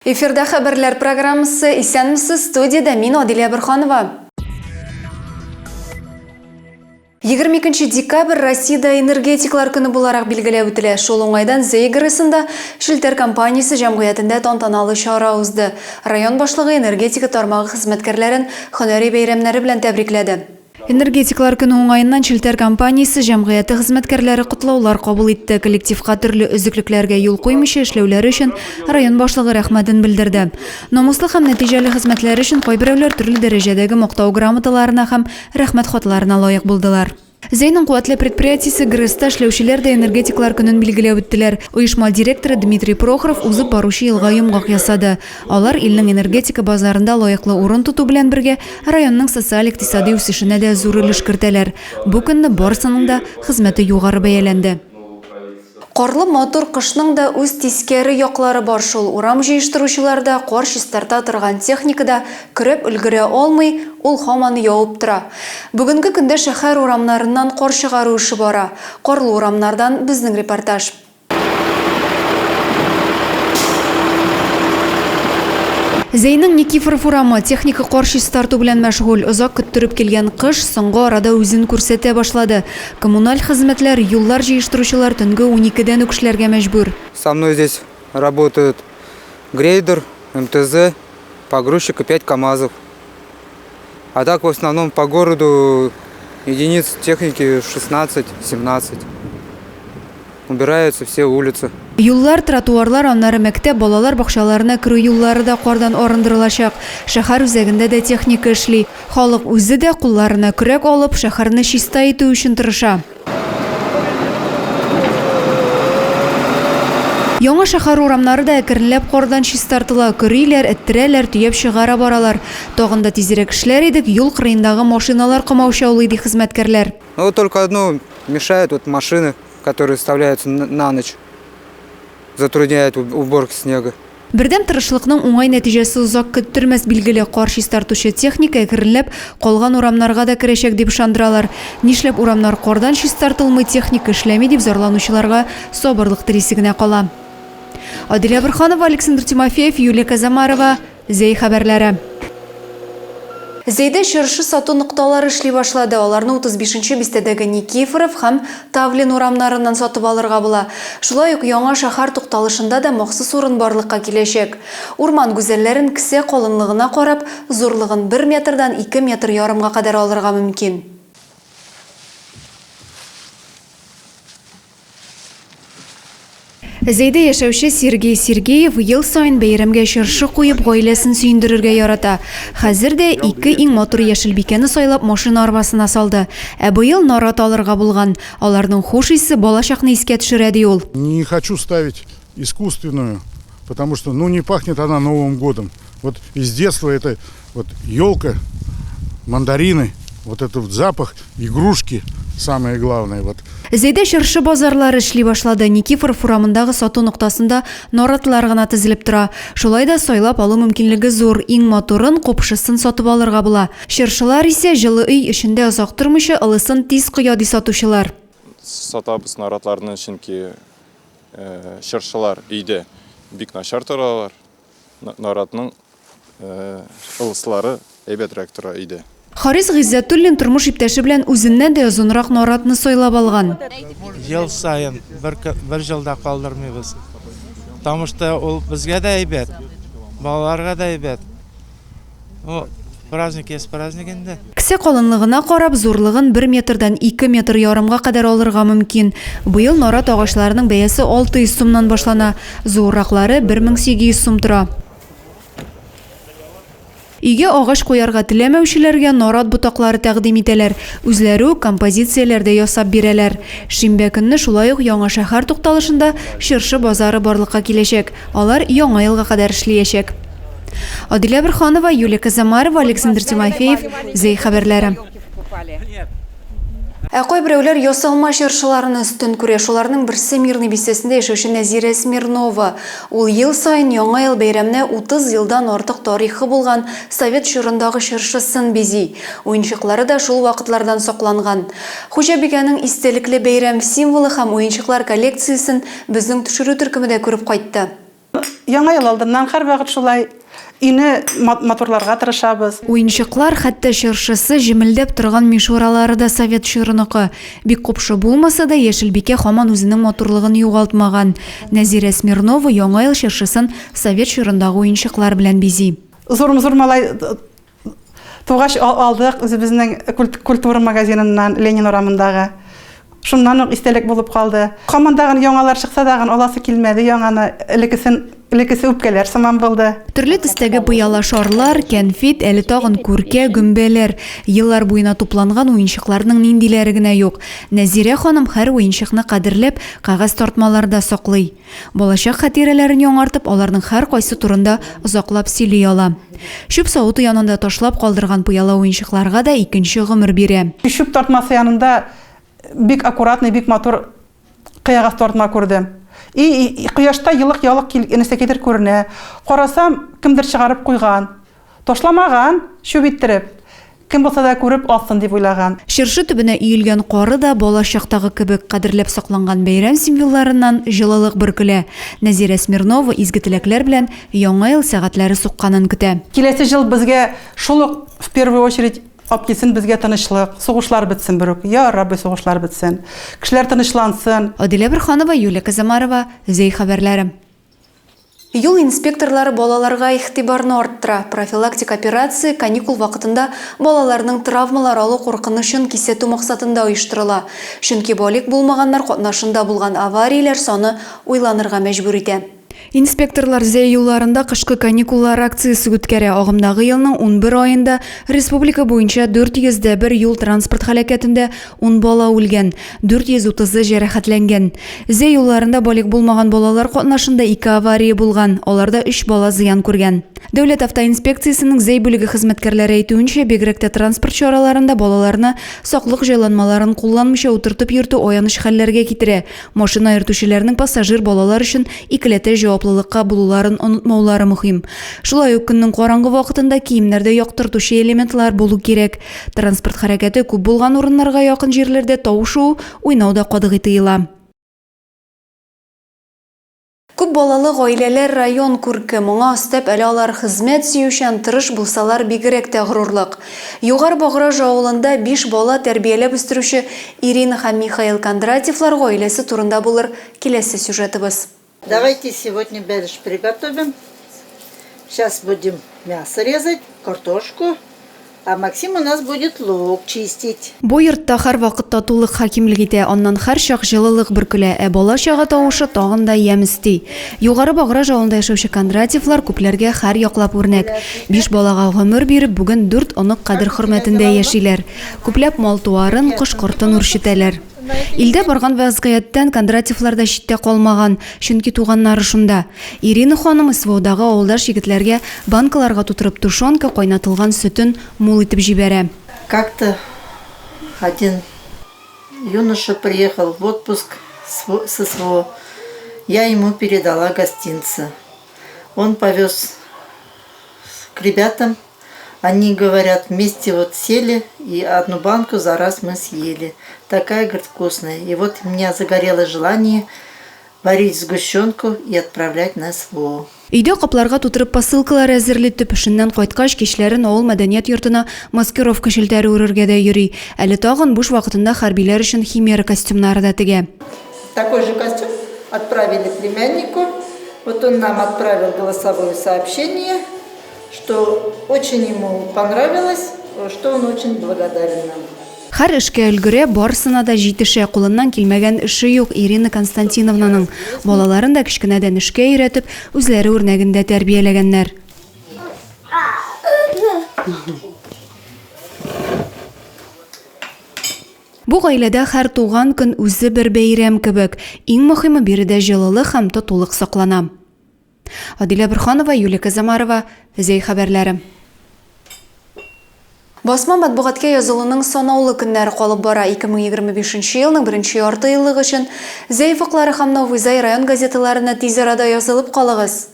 Эфирда хәбәрләр программасы. Исәнмесез, студиядә мин Адилә Борханова. 22 декабрь Россиядә энергетиклар көне буларак билгеләп үтелә. Шул уңайдан Зәй ГРЭСында Челтәр компаниясе җәмгыятендә тантаналы чара узды. Район башлыгы энергетика тармагы хезмәткәрләрен һөнәри бәйрәмнәре белән тәбрикләде. Энергетиклар көне уңаеннан Челтәр компаниясе җәмгыяте хезмәткәрләре котлаулар кабул итте. Коллективка төрле өзеклекләргә юл куймыйча эшләүләре өчен район башлыгы рәхмәтен белдерде. Намуслы һәм нәтиҗәле хезмәтләре өчен кайберәүләр төрле дәрәҗәдәге мактау грамоталарына һәм рәхмәт хатларына лаек булдылар. Зәйнең куәтле предприятиесе ГРЭСта эшләүчеләр дә энергетиклар көнен билгеләп үттеләр. Оешма директоры Дмитрий Прохоров узып баручы елга йомгак ясады. Алар илнең энергетика базарында лаеклы урын тоту белән бергә, районның социаль-икътисади үсешенә дә зур өлеш кертәләр. Бу көнне барысының да хезмәте югары бәяләнде. Карлы матур кышның да үз тискәре яклары бар шул. Урам җыештыручылар да, кар чистарта торган техника да көрәп өлгерә алмый, ул һаман явып тора. Бүгенге көндә шәһәр урамнарыннан кар чыгару эше бара. Карлы урамнардан безнең репортаж. Зәйнең Никифоров урамы техника кар чистарту белән мәшгуль. Озак көттереп килгән кыш соңгы арада үзен күрсәтә башлады. Коммуналь хезмәтләр, юллар җыештыручылар төнге уникедән үк эшләргә мәҗбүр. Со мной здесь работают грейдер, МТЗ, погрузчик и пять КАМАЗов. А так в основном по городу единиц техники 16-17. Убираются все улицы. Юллар, тротуарлар, аннары мәктәп, балалар бакчаларына керү юллары да кардан арындырылачак. Шәһәр үзәгендә дә техника эшли. Халык үзе дә, кулларына көрәк алып, шәһәрне чиста итү өчен тырыша. Яңа шәһәр урамнары да әкренләп кардан чистартыла. Көриләр, эттерәләр, төяп чыгара баралар. Тагын да тизрәк эшләр идек, юл кырыендагы машиналар комаучаулый, ди хезмәткәрләр. Ну вот только одно мешает, вот машины, которые вставляются на ночь, затрудняет уборку снега. Бердәм тырышлыкның уңай нәтиҗәсе озак көттермәс, билгеле. Кар чистартучы техника әкренләп калган урамнарга да керәчәк дип ышандыралар. Нишләп урамнар кардан чистартылмый, техника эшләми дип зарланучыларга сабырлык телисе генә кала. Адилә Борһанова, Александр Тимофеев, Юлия Казамарова, Зәй хәбәрләре. Зәйдә чыршы сату нокталары эшли башлады. Аларны 35 нче бистәдәге Никифоров һәм Тавлин урамнарыннан сатып алырга була. Шулай ук Яңа шәһәр тукталышында да махсус урын барлыкка киләчәк. Урман гүзәлләрен кесә калынлыгына карап, зурлыгын бер метрдан ике метр ярымга кадәр алырга мөмкин. Зәйдә яшәүче Сергей Сергеев ел саен бәйрәмгә чыршы куеп, гаиләсен сөендерергә ярата. Хәзер дә ике иң матур яшелбикәне сайлап машина арбасына салды. Ә быел нарат алырга булган. Аларның хуш исе балачакны искә төшерә, ди ул. Не хочу ставить искусственную, потому что, ну, не пахнет она Новым годом. Вот из детства это вот елка, мандарины, вот этот вот запах, игрушки, самое главное. Вот. Зәйдә чыршы базарлары эшли башлады. Никифоров урамындагы сату ноктасында наратлар гына тезелеп тора. Шулай да сайлап алу мөмкинлеге зур. Иң матурын, купшысын сатып алырга була. Чыршылар исә җылы өй эчендә озак тормыйча, ылысын тиз коя, ди сатучылар. Сатабыз наратларны, чөнки чыршылар өйдә бик начар торалар. Наратның ылыслары әйбәтрәк тора өйдә. Харис Гыйззәтуллин тормыш иптәше белән үзеннән дә озынрак наратны сайлап алган. Ел саен, бер, бер ел да калдырмыйбыз. Потому что ул безгә дә әйбәт, балаларга да әйбәт. Ну, праздник есть праздник инде. Кесә калынлыгына карап, зурлыгын бер метрдан ике метр ярымга кадәр алырга мөмкин. Быел нарат агачларының бәясе 600 сумнан башлана, зурраклары 1800 сум тора. Өйгә агач куярга теләмәүчеләргә нарат ботаклары тәкъдим итәләр, үзләре үк композицияләр дә ясап бирәләр. Шимбә көнне шулай ук Яңа шәһәр тукталышында чыршы базары барлыкка киләчәк. Алар Яңа елга кадәр эшлиячәк. Адилә Борһанова, Юлия Казамарова, Александр Тимофеев, Зәй хәбәрләре. Ә кайберәүләр ясалма чыршыларны өстен күрә. Шуларның берсе Мирный бистәсендә яшәүче Нәзирә Смирнова. Ул ел саен Яңа ел бәйрәменә 30 елдан артык тарихы булган совет чорындагы чыршысын бизи. Уенчыклары да шул вакытлардан сакланган. Хуҗабикәнең истәлекле бәйрәм символы һәм уенчыклар коллекциясен безнең төшерү төркеме дә күреп кайтты. Яңа ел алдыннан һәрвакыт шулай өйне матурларга тырышабыз. Уенчыклар, хәтта чыршысы, җемелдәп торган мишуралары да совет чорыныкы. Бик купшы булмаса да, Яшелбикә һаман үзенең матурлыгын югалтмаган. Нәзирә Смирнова Яңа ел чыршысын совет чорындагы уенчыклар белән бизи. Зур-зур малай Тугач алдык үзебезнең культура магазиныннан, Ленин урамындагы. Шуннан ук истәлек булып калды. Һаман тагын яңалар чыкса тагын аласы килмәде яңаны, элеккесен, элеккесе үпкәләр сыман булды. Төрле төстәге пыяла шарлар, кәнфит, әле тагын күркә, гөмбәләр. Еллар буена тупланган уенчыкларның ниндиләре генә юк. Нәзирә ханым һәр уенчыкны кадерләп, кәгазь тартмаларда саклый. Балачак хатирәләрен яңартып, аларның һәркайсы турында озаклап сөйли ала. Чүп савыты янында ташлап калдырган пыяла уенчыкларга да икенче гомер бирә. Чүп тартмасы янында бик аккуратный, бик матур кыягаз тартма күрдем. И кояшта елык-ялык нәрсәкәйдер күренә. Карасам, кемдер чыгарып куйган. Ташламаган, чүп иттереп. Кем булса да күреп алсын дип уйлаган. Чыршы төбенә өелгән кары да бала чактагы кебек кадерләп сакланган бәйрәм символларыннан җылылык бөркелә. Нәзирә Смирнова изге теләкләр белән Яңа ел сәгатьләре сукканын көтә. Киләсе җыл безгә шул ук в первую очередь алып килсен безгә тынычлык, сугышлар бетсен берүк, я Рабби сугышлар бетсен, кешеләр тынычлансын. Адилә Борһанова, Юлия Казамарова, Зәй хәбәрләре. Юл инспекторлары балаларга игътибарны арттыра. Профилактик операция каникул вакытында балаларның травмалар алу куркынычын кисәтү максатында оештырыла. Чөнки балигъ булмаганнар катнашында булган аварияләр саны уйланырга мәҗбүр итә. Инспекторлар Зәй юлларында кышкы каникуллар акциясе үткәрә. Агымдагы елның 11 аенда республика буенча 401 юл-транспорт һәлакәтендә Ун бала үлгән, 430-ы җәрәхәтләнгән. Зәй юлларында балигъ булмаган балалар катнашында ике авария булган, аларда өч бала зыян күргән. Дәүләт автоинспекциясенең Зәй бүлеге хезмәткәрләре әйтүенчә, бигрәк тә транспорт чараларында балаларны саклык җайланмаларын кулланмыйча утыртып йөртү аяныч хәлләргә китерә. Машина йөртүчеләрнең пассажир балалар өчен икеләтә җаваплылыкка булуларын онытмаулары мөһим. Шулай ук көннең караңгы вакытында киемнәрдә яктыртучы элементлар булу кирәк. Транспорт хәрәкәте күп булган урыннарга якын җирләрдә тау шуу, уйнау да катгый тыела. Күп балалы гаиләләр район күрке, моңа өстәп әле алар хезмәт сөючән, тырыш булсалар бигрәк тә горурлык. Югары Баграж авылында биш бала тәрбияләп үстерүче Ирина һәм Михаил Кондратьевлар гаиләсе турында булыр киләсе сюжетыбыз. Давайте сегодня бәлеш приготовим. Сейчас будем мясо резать, картошку. А Максим у нас будет лук чистить. Бу йортта һәрвакыт татулык хакимлек итә, аннан һәрчак җылылык бөркелә, ә бала-чага тавышы тагын да ямь өсти. Югары Баграж авылында яшәүче Кондратьевлар күпләргә һәрьяклап үрнәк. Биш балага гомер биреп, бүген дүрт онык кадер-хөрмәтендә яшиләр. Күпләп мал-туарын, кош-кортын үрчетәләр. Илдә барган вәзгыятьтән Кондратьевлар да читтә калмаган, чөнки туганнары шунда. Ирина ханым СВОдагы авылдаш егетләргә банкаларга тутырып тушенка, кайнатылган сөтен мул итеп җибәрә. Как-то один юноша приехал в отпуск с СВО, я ему передала гостинцы. Он повез к ребятам. Они говорят, вместе вот сели и одну банку за раз мы съели. Такая, говорит, вкусная. И вот у меня загорелось желание варить сгущенку и отправлять на СВО. Өйдә капларга тутырып посылкалар әзерли, төп эшеннән кайткач, кичләрен авыл мәдәният йортына маскировка челтәре үрергә дә йөри. Әле тагын буш вакытында хәрбиләр өчен химера костюмнары да тегә. Такой же костюм отправили племяннику. Вот он нам отправил голосовое сообщение. Что очень ему понравилось, что он очень благодарен нам. Һәр эшкә өлгерә, барысына да җитешә, кулыннан килмәгән эше юк Ирина Константиновнаның. Балаларын да кечкенәдән эшкә өйрәтеп, үзләре үрнәгендә тәрбияләгәннәр. Бу гаиләдә һәр туган көн үзе бер бәйрәм кебек. Иң мөһиме, биредә җылылык һәм татулык саклана. Адилә Борһанова, Юлия Казамарова, Зәй хәбәрләре. Басма матбугатка язылуның санаулы көннәре калып бара. 2025 нче елның беренче ярты еллыгы өчен Зәй офыклары һәм Новый Зай район газеталарына тиз арада язылып калыгыз.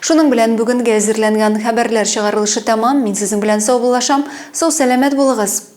Шуның белән бүгенгә әзерләнгән хәбәрләр чыгарылышы тәмам. Мин сезнең белән саубуллашам. Сау-сәламәт булыгыз!